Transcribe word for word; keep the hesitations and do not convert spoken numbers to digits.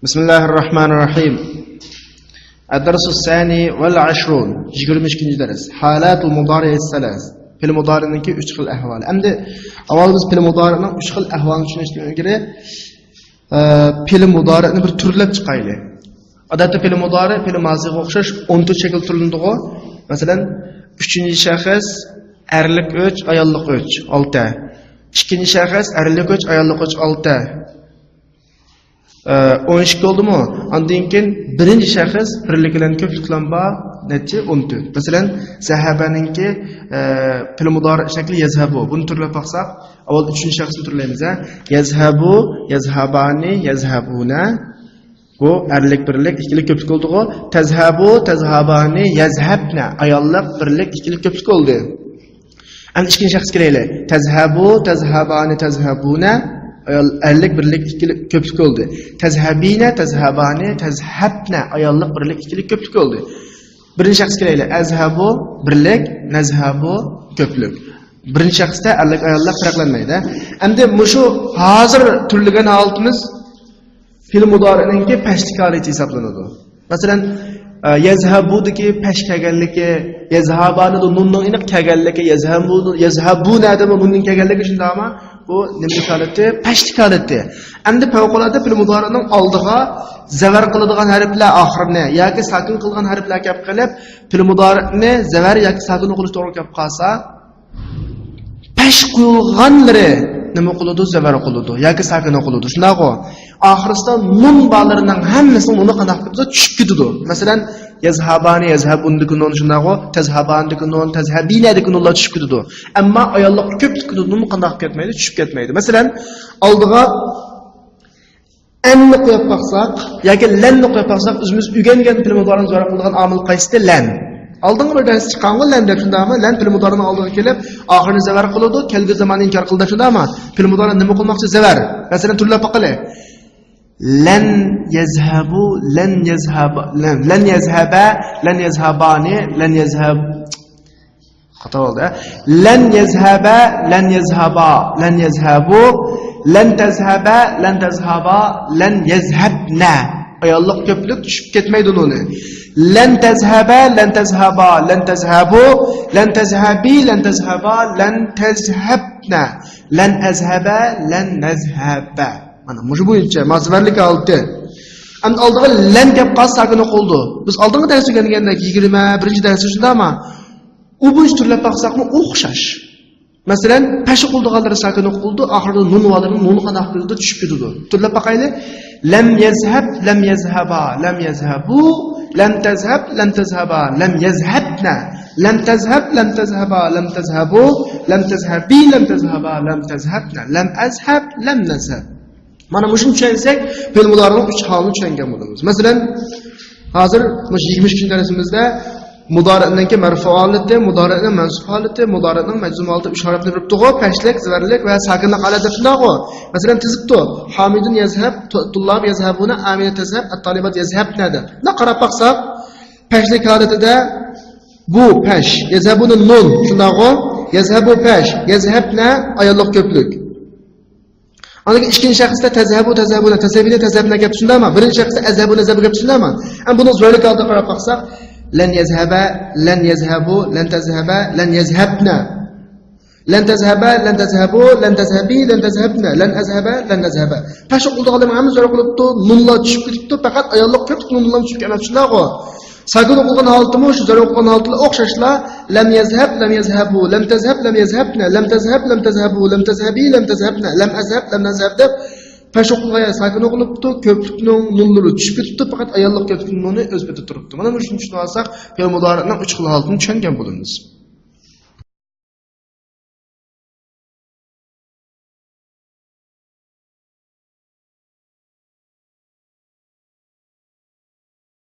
بسم الله الرحمن الرحيم. الدرس الثاني والعشرون. يىگىرمە ئىككىنچى دەرس. حالات المضارع الثلاث. پېئىل مۇدارىئنىڭكى ئۈچ خىل ئەھۋالى. ئەمدى ئاۋۋال بىز پېئىل مۇدارىئنىڭ ئۈچ خىل ئەھۋالىنى چۈشىنىشتىن ئىلگىرى، ئە، پېئىل مۇدارىئنى بىر تۈرلەپ چىقايلى. ئادەتتە پېئىل مۇدارىئ پېئىل مازىغا ئوخشاش ئون تۆت شەكىل تۈرلىنىدىغۇ. مەسىلەن، ئۈچىنچى شەخس ئەرلىك ئۈچ، ئاياللىق ئۈچ، ئالتە. ئىككىنچى شەخس ئەرلىك ئۈچ، ئاياللىق ئۈچ، ئالتە. ئە، ئون ئىككى بولدىمۇ؟ ئاندىن كېيىن بىرىنچى شەخس بىرلىك بىلەن كۆپلۈك بىلەن بار نەچچە؟ ئون تۆت. مەسىلەن، زەھەبەنىڭكى، ئە، پېئىل مۇدارىئ شەكلى يەزھەبۇ. بۇنى تۈرلەپ باقساق، ئاۋۋال ئۈچىنچى شەخسنى تۈرلەيمىز، ھە. يەزھەبۇ، يەزھابانى، يەزھابۇنە. بۇ ئەرلىك بىرلىك، ئىككىلىك كۆپلۈك بولدىغۇ. تەزھەبۇ، تەزھابانى، يەزھەبنە. ئاياللىق بىرلىك، ئىككىلىك كۆپلۈك بولدى. ئەمدى ئىككىنچى شەخسكە كېلەيلى. تەزھەبۇ، تەزھابانى، تەزھەبۇنە. ئايال، ئەرلىك بىرلىك، ئىككىلىك كۆپلۈك بولدى. تەزھەبىنە، تەزھابانى، تەزھەبنە. ئاياللىق بىرلىك، ئىككىلىك كۆپلۈك بولدى. بىرىنچى شەخسكە كېلەيلى. ئەزھەبۇ بىرلىك، نەزھەبۇ كۆپلۈك. بىرىنچى شەخستە ئەرلىك، ئاياللىق پەرقلەنمەيدۇ. ئەمدى مۇشۇ ھازىر تۈرلىگەن ھالىتىمىز پېئىل مۇدارىئنىڭكى پەشلىك ھالىتى ھېسابلىنىدۇ. مەسىلەن، ئە، يەزھەبۇدىكى پەش كەلگەنلىكى، يەزھابانىدا نۇننىڭ ئېنىق كەلگەنلىكى، يەزھەبۇ، يەزھەبۇنەدىمۇ نۇننىڭ كەلگەنلىكى شۇنداقمۇ؟ بۇ نېمىلىك ھالىتى؟ پەشلىك ھالىتى. ئەمدى پەۋقۇلئاددە پېئىل مۇدارىئنىڭ ئالدىغا زەۋەر قىلىدىغان ھەرپلەر ئاخىرىنى ياكى ساكىن قىلغان ھەرپلەر كەپ قېلىپ، پېئىل مۇدارىئنى زەۋەر ياكى ساكىن ئوقۇلۇش توغرا كەپ قالسا، پەش قويۇلغانلىرى نېمە ئوقۇلىدۇ؟ زەۋەر ئوقۇلىدۇ ياكى ساكىن ئوقۇلىدۇ. شۇنداقغۇ؟ ئاخىرىسىدا نۇن بارلىرىنىڭ ھەممىسىنىڭ نۇنى قانداق كېتىدۇ؟ چۈشۈپ كېتىدۇ. مەسىلەن، يەزھابانى، يەزھابۇندىكى نۇن شۇنداقغۇ؟ تەزھابانىدىكى نۇن، تەزھەبىنەدىكى نۇنلار چۈشۈپ كېتىدۇ. ئەمما ئاياللىق كۆپلۈكتىكى نۇن قانداق كەتمەيدۇ؟ چۈشۈپ كەتمەيدۇ. مەسىلەن، ئالدىغا ئەننى قويۇپ باقساق ياكى لەننى قويۇپ باقساق، ئۆزىمىز ئۆگەنگەن پېئىل مۇدارىنى زەۋەر قىلىدىغان ئامىل قايسىسى؟ لەن. ئالدىنقى بىر دەرستە چىققانغۇ لەن دەپ، شۇنداقمۇ؟ لەن پېئىل مۇدارىنىڭ ئالدىغا كېلىپ، ئاخىرىنى زەۋەر قىلىدۇ، كەلگۈسى زاماننى ئىنكار قىلىدۇ، شۇنداقمۇ؟ پېئىل مۇدارىنى نېمە قىلماقچى؟ زەۋەر. مەسىلەن، تۈرلەپ باقىلى. لەن يەزھەبۇ، لەن يەزھابا، لەن، لەن يەزھەبە، لەن يەزھابانى، لەن يەزھەب-، خاتا بولدى. لەن يەزھەبە، لەن يەزھابا، لەن يەزھەبۇ، لەن تەزھەبە، لەن تەزھابا، لەن يەزھەبنە. ئاياللىق كۆپلۈك چۈشۈپ كەتمەيدۇ نۇنى. لەن تەزھەبە، لەن تەزھابا، لەن تەزھەبۇ، لەن تەزھەبى، لەن تەزھابا، لەن تەزھەبنە، لەن ئەزھەبە، لەن نەزھەبە. مانا مۇشۇ بويىچە مازىۋەرلىك ھالىتى. ئەمدى ئالدىغا لەن كەپ قالسا ساكىن ئوقۇلىدۇ. بىز ئالدىنقى دەرستە ئۆگەنگەندەك، يىگىرمە بىرىنچى دەرستە شۇنداقمۇ؟ ئۇ بويىچە تۈرلەپ باقساقمۇ ئوخشاش. مەسىلەن، پەش ئوقۇلىدىغانلىرى ساكىن ئوقۇلىدۇ، ئاخىرىدا نۇن بارلىرى نۇنى قانداق قىلىدۇ؟ چۈشۈپ كېتىدۇ. تۈرلەپ باقايلى. لەم يەزھەب، لەم يەزھەبا، لەم يەزھەبۇ، لەم تەزھەب، لەم تەزھەبا، لەم يەزھەبنە، لەم تەزھەب، لەم تەزھەبا، لەم تەزھەبۇ، لەم تەزھەبى، لەم تەزھەبا، لەم تەزھەبنە، لەم ئەزھەب، لەم نەزھەب. مانا مۇشۇنى چۈشەنسەك، پېئىل مۇدارىنىڭ ئۈچ ھالىنى چۈشەنگەن بولىمىز. مەسىلەن، ھازىر مۇشۇ يىگىرمە ئىككىنچى دەرسىمىزدە مۇدارىئنىڭكى مەرفۇ ھالىتى، مۇدارىئنىڭ مەنسۇب ھالىتى، مۇدارىئنىڭ مەجزۇم ھالىتى ئۈچ ھالەتنى بېرىپتىغۇ، پەشلىك، زەۋەرلىك ۋە ساكىنلىق ھالەت دەپ شۇنداقغۇ؟ مەسىلەن، تىزىپتۇ. ھامىدۇن يەزھەب، تۇ-، تۇللاب يەزھەبۇنە، ئامىنە تەزھەب، ئەت-تالىبات يەزھەبنە دەپ. بۇنداق قاراپ باقساق، پەشلىك ھالىتىدە بۇ پەش، يەزھەبۇنى نۇن، شۇنداقغۇ؟ يەزھەبۇ پەش، يەزھەبنە ئاياللىق كۆپلۈك. ئاندىن كېيىن ئىككىنچى شەخستە تەزھەبۇ، تەزھەبۇنە، تەزھەبىنى، تەزھەبنە گەپ شۇنداقمۇ؟ بىرىنچى شەخستە ئەزھەبۇ، نەزھەبۇ گەپ شۇنداقمۇ؟ ئەمما بۇنىڭ زۆرلۈك ھالىتىگە قاراپ باقساق، لەن يەزھەبە، لەن يەزھەبۇ، لەن تەزھەبە، لەن يەزھەبنە. لەن تەزھەبە، لەن تەزھەبۇ، لەن تەزھەبى، لەن تەزھەبنە، لەن ئەزھەبە، لەن نەزھەبە. پەش ئوقۇلىدىغانلىرىنىڭ ھەممىسى زۆرلۈك قىلىپتۇ، نۇنلار چۈشۈپ كېتىپتۇ، پەقەت ئاياللىق كۆپلۈك نۇنلار چۈشۈپ كەتمەپتۇ، شۇنداقغۇ؟ ساكىن ئوقۇلغان ھالىتىمۇ شۇ زۆرلۈك ئوقۇلغان ھالىتى بىلەن ئوخشاشلا، لەم يەزھەب، لەم يەزھەبۇ، لەم تەزھەب، لەم يەزھەبنە، لەم تەزھەب، لەم تەزھەبۇ، لەم تەزھەبى، لەم تەزھەبنە، لەم ئەزھەب، لەم نەزھەب دەپ پەش ئوقۇلغان يەردە ساكىن ئوقۇلۇپتۇ، كۆپلۈكنىڭ نۇنلىرى چۈشۈپ كېتىپتۇ، پەقەت ئاياللىق كۆپلۈكنىڭ نۇنى ئۆز پېتىدە تۇرۇپتۇ. مانا مۇشۇنى چۈشىنىۋالساق، پېئىل مۇدارىئنىڭ ئۈچ خىل ھالىتىنى چۈشەنگەن بولىمىز.